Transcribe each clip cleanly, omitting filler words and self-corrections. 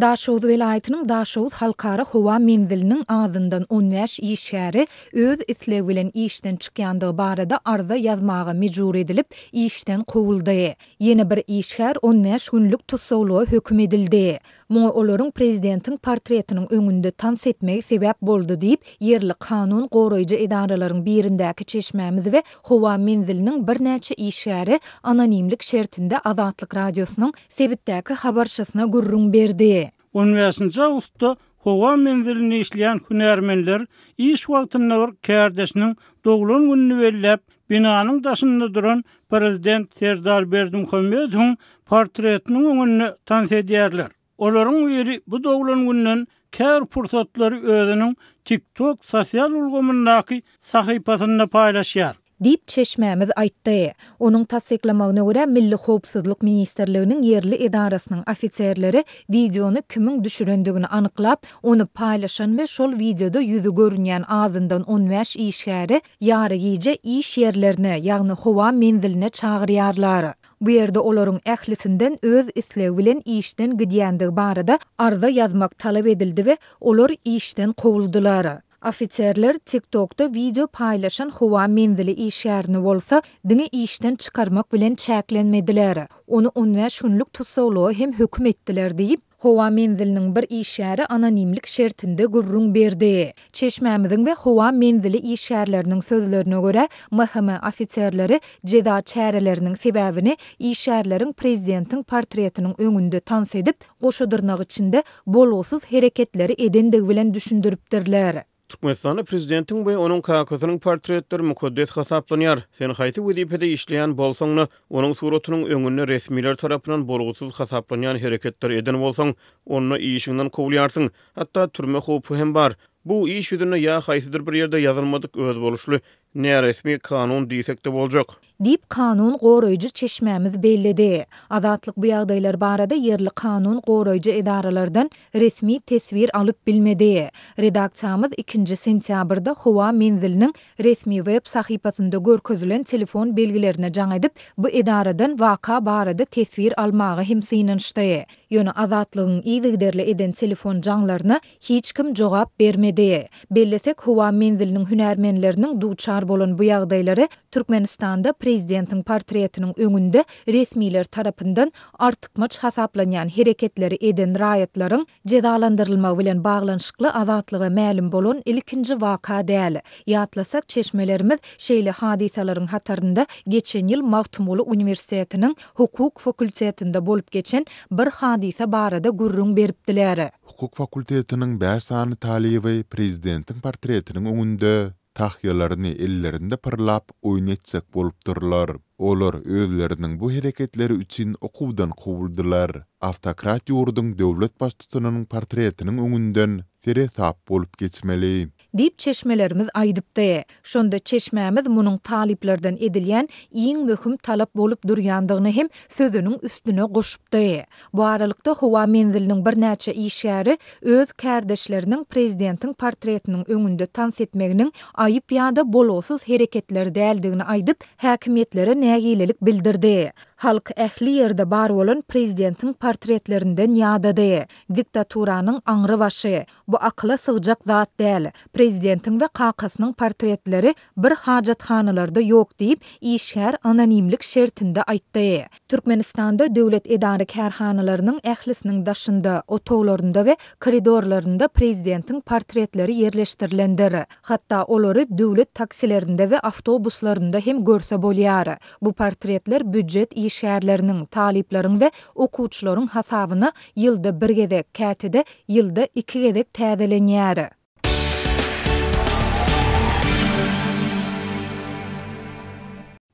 Daşoguz welaýatynyň Daşoguz halkara howa menziliniň azyndan 15 işgäri öz islegi bilen işden çykýandygy barada arza ýazmaga mejbur edilip, işden kowuldy. Ýene bir işgär 15 günlük tussaglyga höküm edildi. Muňa olaryň prezidentiň portretiniň öňünde tans etmegi sebäp boldy diýip, ýerli kanun goraýjy edaralaryň birindäki çeşmämiz we howa menziliniň birnäçe işgäri anonimlik şertinde Azatlyk Radiosynyň sebitdäki habarçysyna gürrüň berdi. On bäşinji awgustda howa menzilinde işleýän hünärmenler iş wagtynda bir kärdeşiniň doglan gününi belläp, binanyň daşynda duran prezident Serdar Berdimuhamedowyň portretiniň öňünde tans edýärler. Olaryň biri bu doglan günden käbir pursatlary özüniň TikTok sosial ulgamyndaky sahypasynda paýlaşýar. Diýip, çeşmämiz aýtdy. Onuň tassyklamagyna görä, Milli howpsuzlyk ministrliginiň ýerli edarasynyň ofiserleri wideony kimiň düşürendigini anyklap, ony paýlaşan we şol wideoda ýüzi görünýän azyndan 15 işgäri ýarygije iş ýerlerine, ýagny howa menziline çagyrýarlar. Bu ýerde olaryň ählisinden öz islegi bilen işden gidýändigi barada arza ýazmak talap edildi we olar işden kowuldylar. Ofiserler TikTokda wideo paýlaşan howa menzili işgärini bolsa diňe işden çykarmak bilen çäklenmediler. Ony 15 günlük tussaglyga hem höküm etdiler diýip, howa menziliniň bir işgäri anonimlik şertinde gürrüň berdi. Çeşmämiziň we howa menzili işgärleriniň sözlerine görä, MHM ofiserleri jeza çäreleriniň sebäbini işgärleriň prezidentiň portretiniň öňünde tans edip, goşa dyrnak içinde bolgusyz hereketleri edendigi bilen düşündiripdirler. Türkmenistanda prezidentiň we onuň kakasynyň portretleri mukaddes hasaplanýar. Sen haýsy wezipede işleýän bolsaň-da, onuň suratynyň öňünde resmiler tarapyndan bolgusyz hasaplanýan hereketleri eden bolsaň, onda işiňden kowulýarsyň. Hatda türme howpy hem bar. Bu iş ýüzünde ýa haýsydyr bir ýerde ýazylmadyk özboluşly näresmi kanun diýsek-de boljak. Diýip, kanun goraýjy çeşmämiz belledi. Azatlyk bu ýagdaýlar barada ýerli kanun goraýjy edaralardan resmi teswir alyp bilmedi. Redaksiýamyz ikinji sentýabrda howa menziliniň resmi web sahypasynda görkezilen telefon belgilerine jaň edip, bu edaradan waka barada teswir almaga hem synanyşdy. Ýöne Azatlygyň yzygiderli eden telefon jaňlaryna hiç kim jogap bermedi. Bellesek, howa menziliniň hünärmenleriniň duçar bolan bu ýagdaýlary Türkmenistanda prezidentiň portretiniň öňünde resmiler tarapyndan artykmaç hasaplanýan hereketleri eden raýatlaryň jezalandyrylmagy bilen baglanyşykly Azatlyga mälim bolan ilkinji waka däl. Ýatlasak, çeşmelerimiz şeýle hadysalaryň hatarynda geçen ýyl Magtymguly uniwersitetiniň hukuk fakultetinde bolup geçen bir hadysa barada gürrüň beripdiler. Hukuk fakultetiniň bäş sany talyby prezidentiň portretiniň öňünde tahýalaryny ellerinde pyrlap oýun etjek bolupdyrlar. Olar özleriniň bu hereketleri üçin okuwdan kowuldylar. Awtokrat ýurduň döwlet baştutanynyň portretiniň öňünden seresap bolup geçmeli. Diýip, çeşmelerimiz aýdypdy. Şonda çeşmämiz munuň talyplardan edilýän iň möhüm talap bolup durýandygyny hem sözüniň üstüne goşupdy. Bu aralykda, howa menziliniň birnäçe işgäri öz kärdeşleriniň prezidentiň portretiniň öňünde tans etmeginiň aýyp ýa-da bolgusyz hereketler däldigini aýdyp, häkimiýetlere nägilelik bildirdi. Halk ähli ýerde bar bolan prezidentiň portretlerinden ýadady. Diktaturanyň aňry başy. Bu akyla sygjak zat däl. Prezidentiň we kakasynyň portretleri bir hajathanalarda ýok diýip, işgär anonimlik şertinde aýtdy. Türkmenistanda döwlet edara-kärhanalarynyň ählisiniň daşynda, otaglarynda we koridorlarynda prezidentiň portretleri ýerleşdirilendir. Hatda olary döwlet taksilerinde we awtobuslarynda hem görse bolýar. Bu portretler býujet işgärleriniň, talyplaryň we okuwçylaryň hasabyna ýylda bir gezek, käte-de ýylda iki gezek täzelenýär.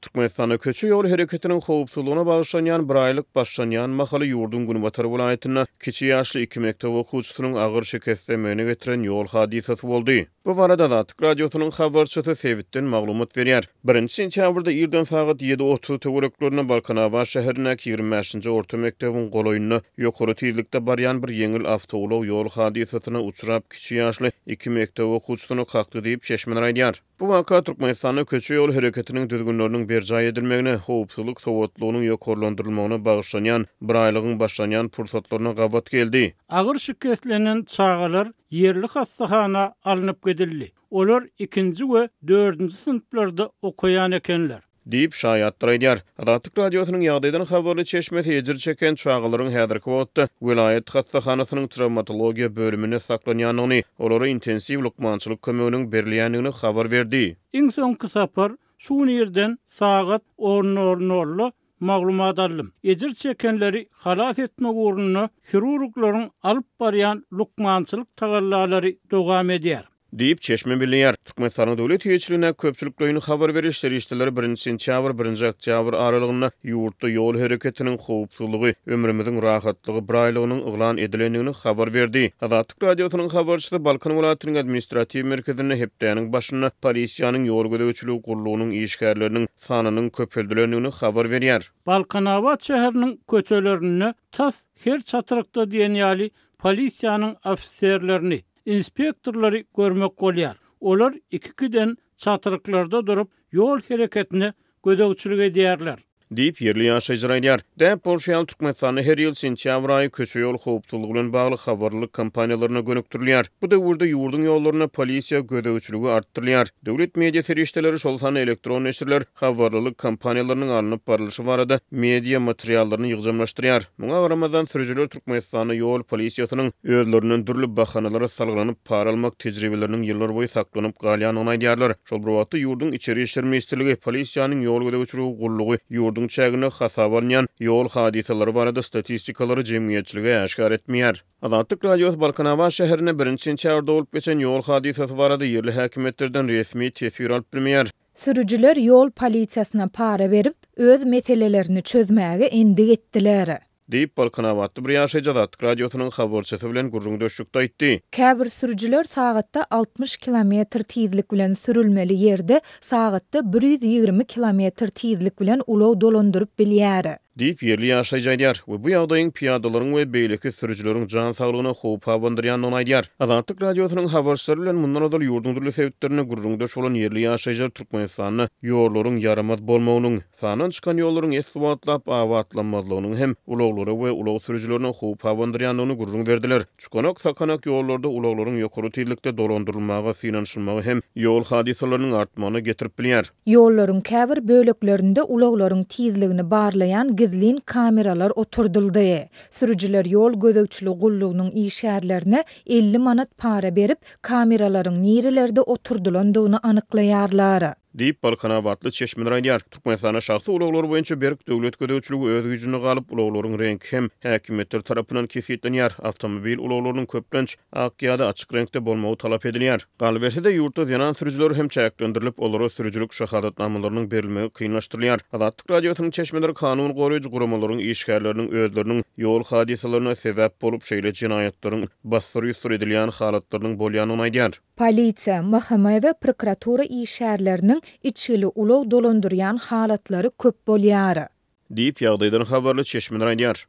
Türkmenistanda köçe-ýol hereketiniň howpsuzlygyna bagyşlanýan biraýlyk başlanýan mahaly ýurduň günbatar welaýatynda kiçi ýaşly iki mekdep okuwçysynyň agyr şikeslenmegine getiren ýol hadysasy boldy. Bu barada Azatlyk Radiosynyň habarçysy sebitden maglumat berýär. Birinji sentýabrda irden sagat 7:30 töwereklerinde Balkanabat şäherindäki 25-nji orta mekdebiň golaýynda ýokary tizlikde barýan bir ýeňil awtoulag ýol hadysasyna uçrap, kiçi ýaşly iki mekdep okuwçysyny kakdy diýip, çeşmeler aýdýar. Bu waka Türkmenistanda köçe-ýol hereketiniň düzgünleriniň berjaý edilmegine, howpsuzlyk sowatlygynyň ýokarlandyrylmagyna bagyşlanýan biraýlygyň başlanýan pursatlaryna gabat geldi. Agyr şikeslenen çagalar ýerli hassahana alnyp gidildi. Olar ikinji we dördünji synplarda okaýan ekenler. Diýip, şaýatlar aýdýar. Azatlyk Radiosynyň ýagdaýdan habarly çeşmesi ejir çeken çagalaryň häzirki wagtda welaýat hassahanasynyň trawmatologiýa bölüminde saklanýandygyny, olara intensiw lukmançylyk kömeginiň berilýändigini habar berdi. Iň soňky sapar şu gün irden sagat on nol nolda maglumat aldym. Ejir çekenleri halas etmek ugrunda hirurglaryň alyp barýan lukmançylyk tagallalary dowam edýär. Diýip, çeşme belleýär. Türkmenistanyň döwlet eýeçiligindäki köpçülikleýin habar beriş serişdeleri birinji sentýabr, birinji oktýabr aralygynda ýurtda ýol hereketiniň howpsuzlygy, ömrümiziň rahatlygy biraýlygynyň yglan edilendigini habar berdi. Azatlyk Radiosynyň habarçysy Balkan welaýatynyň administratiw merkezinde hepdäniň başynda polisiýanyň ýol gözegçiligi gullugynyň işgärleriniň sanynyň köpeldilendigini habar berýär. Balkanabat şäheriniň köçelerinde tas her çatrykda diýen ýaly polisiýanyň ofiserlerini, Inspektorlary görmek bolýar. Olar iki-ikiden çatryklarda durup, ýol hereketine gözegçilik edýärler. Diýip, ýerli ýaşaýjylar aýdýar. Däp bolşy ýaly, Türkmenistanda her ýyl sentýabr aýy köçe-ýol howpsuzlygy bilen bagly habarlylyk kampaniýalaryna gönükdirilýär. Bu döwürde ýurduň ýollarynda polisiýa gözegçiligi artdyrylýar. Döwlet media serişdeleri, şol sanda elektron neşirler habarlylyk kampaniýalarynyň alnyp barlyşy barada media materiallaryny ýygjamlaşdyrýar. Muňa garamazdan, sürüjiler Türkmenistanda ýol polisiýasynyň özlerinden dürli bahanalara salgylanyp para almak tejribeleriniň ýyllarboýy saklanyp galýandygyny aýdýarlar. Şol bir wagtda, ýurduň Içeri işler ministrligi, polisiýanyň ýol gözegçiligi gullugy ýurduň çäginde hasaba alynýan ýol hadysalary barada statistikalary jemgyýetçilige äşgär etmeýär. Azatlyk Radiosy Balkanabat şäherinde birinji sentýabrda bolup geçen ýol hadysasy barada ýerli häkimiýetlerden resmi teswir alyp bilmeýär. Sürüjiler ýol polisiýasyna para berip, öz meselelerini çözmäge endik etdiler. Diýip, balkanabatly bir ýaşaýjy Azatlyk Radiosynyň habarçysy bilen gürrüňdeşlikde aýtdy. Käbir sürüjiler sagatda 60 kilometr tizlik bilen sürülmeli ýerde sagatda 120 kilometr tizlik bilen ulag dolandyryp bilýär. Diýip, ýerli ýaşaýjy aýdýar we bu ýagdaýyň pyýadalaryň we beýleki sürüjileriň jan saglygyna howp abandyrýandygyny aýdýar. Azatlyk Radiosynyň habarçylary bilen mundan ozal ýurduň dürli sebitlerinde gürrüňdeş bolan ýerli ýaşaýjylar Türkmenistanda ýollaryň ýaramaz bolmagynyň, Sandan çykan ýollaryň esli wagtlap abatlanmazlygynyň hem ulaglara we ulag sürüjilerine howp abandyrýandygyny gürrüň berdiler. Çukanak-sakanak ýollarda ulaglaryň ýokary tizlikde dolandyrylmaga synanyşylmagy hem ýol hadysalarynyň artmagyna getirip bilýär. Ýollaryň käbir böleklerinde ulaglaryň tizligini barlaýan gizlin kameralar oturdyldy. Sürüjiler ýol gözegçiligi gullugynyň işgärlerine 50 manat para berip, kameralaryň nirelerde oturdylandygyny anyklaýarlar. Diýip, balkanabatly çeşmeler aýdýar. Türkmenistanda şahsy ulaglar boýunça berk döwlet gözegçiligi öz güýjünde galyp, ulaglaryň reňki hem häkimiýetler tarapyndan kesgitlenýär. Awtomobil ulaglarynyň köplenç ak ýa-da açyk reňkde bolmagy talap edilýär. Galyberse-de, ýurtda zenan sürüjiler hem çäklendirilip, olara sürüjilik şahadatnamalarynyň berilmegi kynlaşdyrylýar. Azatlyk Radiosynyň çeşmeleri kanun goraýjy guramalaryň işgärleriniň özleriniň ýol hadysalaryna sebäp bolup, şeýle jenaýatlaryň bassyr-ýussur edilýän halatlarynyň bolýandygyny aýdýar. Polisiýa, MHM we prokuratura işgärleriniň içgili ulag dolandyrýan halatlary köp bolýar. Diýip, ýagdaýdan habarly çeşmeler aýdýar.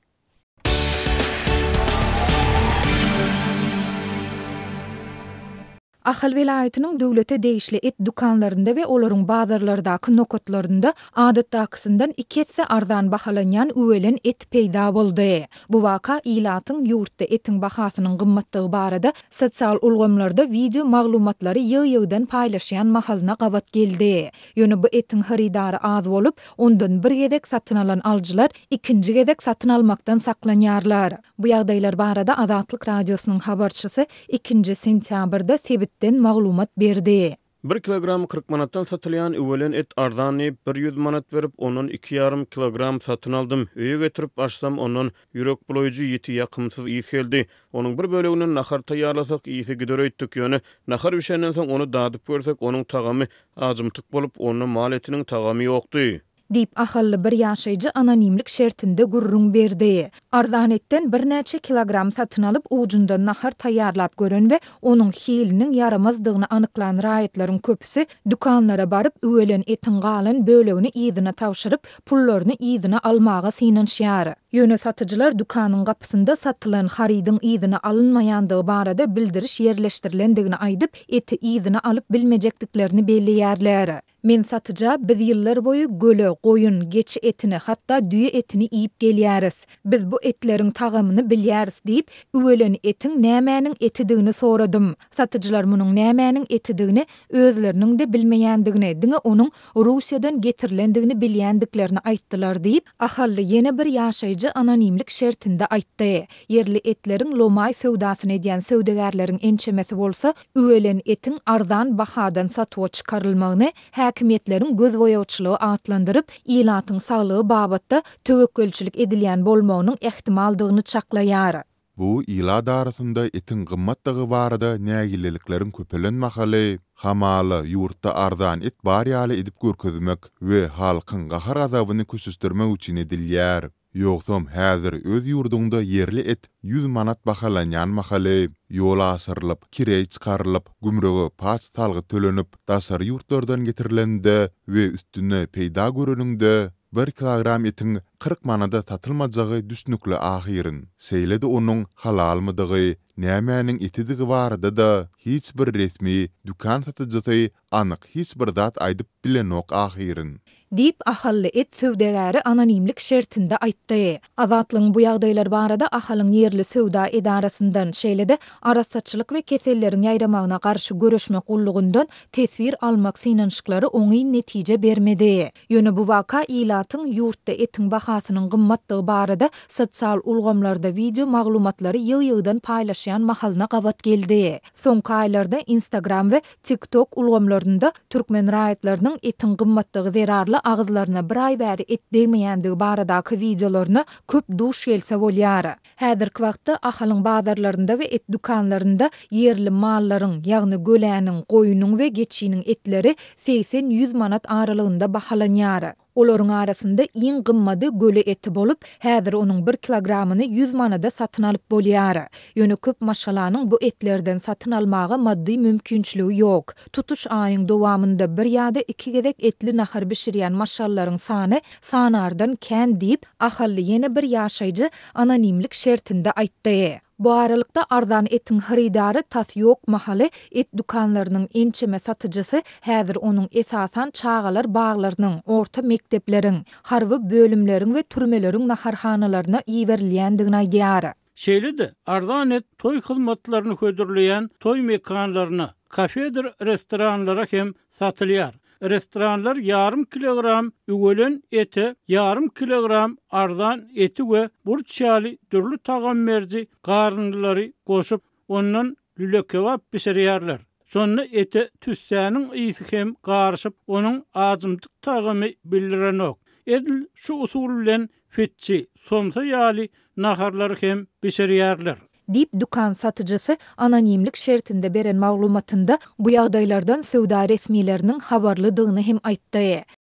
Ahal welaýatynyň döwlete degişli et dükanlarynda we olaryň bazarlardaky nokatlarynda adatdakysyndan iki esse arzan bahalanýan üwelen et peýda boldy. Bu waka ilatyň ýurtda etiň bahasynyň gymmatdygy barada sosial ulgamlarda wideo maglumatlary ýygy-ýygydan paýlaşýan mahalyna gabat geldi. Ýöne bu etiň hyrydary az bolup, ondan bir gezek satyn alan alyjylar ikinji gezek satyn almakdan saklanýarlar. Bu ýagdaýlar barada Azatlyk Radiosynyň habarçysy ikinji sentýabrda sebitden maglumat berdi. Bir kilogramy 40 manatdan satylýan üwelen et arzan diýip, bir ýüz manat berip, ondan iki ýarym kilogram satyn aldym. Öýe getirip açsam, ondan ýürek bulaýjy ýiti ýakymsyz ys geldi. Onuň bir böleginden nahar taýýarlasak, ysy gider öýtdük. Ýöne nahar bişenden soň ony dadyp görsek, onuň tagamy ajymtyk bolup, onda mal etiniň tagamy ýokdy. Diýip, ahally bir ýaşaýjy anonimlik şertinde gürrüň berdi. Arzan etden birnäçe kilogram satyn alyp, ujundan nahar taýýarlap gören we onuň hiliniň ýaramazdygyny anyklan raýatlaryň köpüsi dükanlara baryp, üwelen etiň galan bölegini yzyna tabşyryp, pullaryny yzyna almaga synanyşýar. Ýöne satyjylar dükanyň gapysynda satylan harydyň yzyna alynmaýandygy barada bildiriş ýerleşdirilendigini aýdyp, eti yzyna alyp bilmejekdiklerini belleýärler. Men satyja, biz ýyllar boýu göle, goýun, geçi etini, hatda düýe etini iýip gelýäris. Biz bu etleriň tagamyny bilýäris diýip, üwelen etiň nämäniň etidigini soradym. Satyjylar munuň nämäniň etidigini özleriniň-de bilmeýändigini, diňe onuň Russiýadan getirilendigini bilýändiklerini aýtdylar diýip, ahally ýene bir ýaşaýjy anonimlik şertinde aýtdy. Ýerli etleriň lomaý söwdasyny edýän söwdagärleriň ençemesi bolsa, üwelen etiň arzan bahadan satuwa çykarylmagyny häkimiýetleriň gözboýagçylygy atlandyryp, ilatyň saglygy babatda töwekgelçilik edilýän bolmagynyň ähtimaldygyny çaklaýar. Bu ilat arasynda etiň gymmatdygy barada nägilelikleriň köpelen mahaly, hamala ýurtda arzan et bar ýaly edip görkezmek we halkyň gahar-gazabyny köşeşdirmek üçin edilýär. Ýogsam häzir öz ýurduňda ýerli et 100 manat bahalanýan mahaly, ýol aşyrylyp, kireý çykarylyp, gümrüge paç salgyt tölenip, daşary ýurtlardan getirilende we üstüne peýda göreniňde, bir kilogram etiň 40 manada satylmajagy düşnükli ahyryn. Şeýle-de onuň halalmydygy, nämäniň etidigi barada-da hiç bir resmi dükan satyjysy anyk hiç bir zat aýdyp bilenok ahyryn. Diýip, ahally et söwdagäri anonimlik şertinde aýtdy. Azatlygyň bu ýagdaýlar barada Ahalyň ýerli söwda edarasyndan, şeýle-de Arassaçylyk we keselleriň ýaýramagyna garşy göreşmek gullugyndan teswir almak synanyşyklary oňyn netije bermedi. Ýöne bu waka ilatyň ýurtda etiň bahasynyň gymmatdygy barada sosial ulgamlarda wideo maglumatlary ýygy-ýygydan paýlaşýan mahalyna gabat geldi. Soňky aýlarda Instagram we TikTok ulgamlarynda türkmen raýatlarynyň etiň gymmatdygy zerarly agyzlaryna bir aý bäri et degmeýändigi baradaky wideolaryna köp duş gelse bolýar. Häzirki wagtda Ahalyň bazarlarynda we et dükanlarynda ýerli mallaryň, ýagny göläniň, goýnuň we geçiniň etleri 80-ýüz manat aralygynda bahalanýar. Olaryň arasynda iň gymmady göle eti bolup, häzir onuň bir kilogramyny 100 manada satyn alyp bolýar. Ýöne köp maşgalanyň bu etlerden satyn almaga maddy mümkinçiligi ýok. Tutuş aýyň dowamynda bir ýa-da iki gezek etli nahar bişirýän maşgalalaryň sany sanardan kän diýip, ahally ýene bir ýaşaýjy anonimlik şertinde aýtdy. Bu aralykda, arzan etiň hyrydary tas ýok mahaly, et dükanlarynyň ençeme satyjysy häzir onuň esasan çagalar baglarynyň, orta mekdepleriň, harby bölümleriň we türmeleriň naharhanalaryna iberilýändigini aýdýar. Şeýle-de, arzan et toý hyzmatlaryny hödürleýän toý mekanlaryna, kafedir restoranlara hem satylýar. Restoranlar ýarym kilogram üwelen ete ýarym kilogram arzan eti we burç ýaly dürli tagam beriji garyndylary goşup, ondan lüle-kebap bişirýärler. Şonda ete tüssäniň ysy hem garyşyp, onuň ajymtyk tagamy bildirenok. Edil şu usul bilen fitçi, somsa ýaly naharlary hem bişirýärler. Diýip, dükan satyjysy anonimlik şertinde beren maglumatynda bu ýagdaýlardan söwda resmileriniň habarlydygyny hem aýtdy.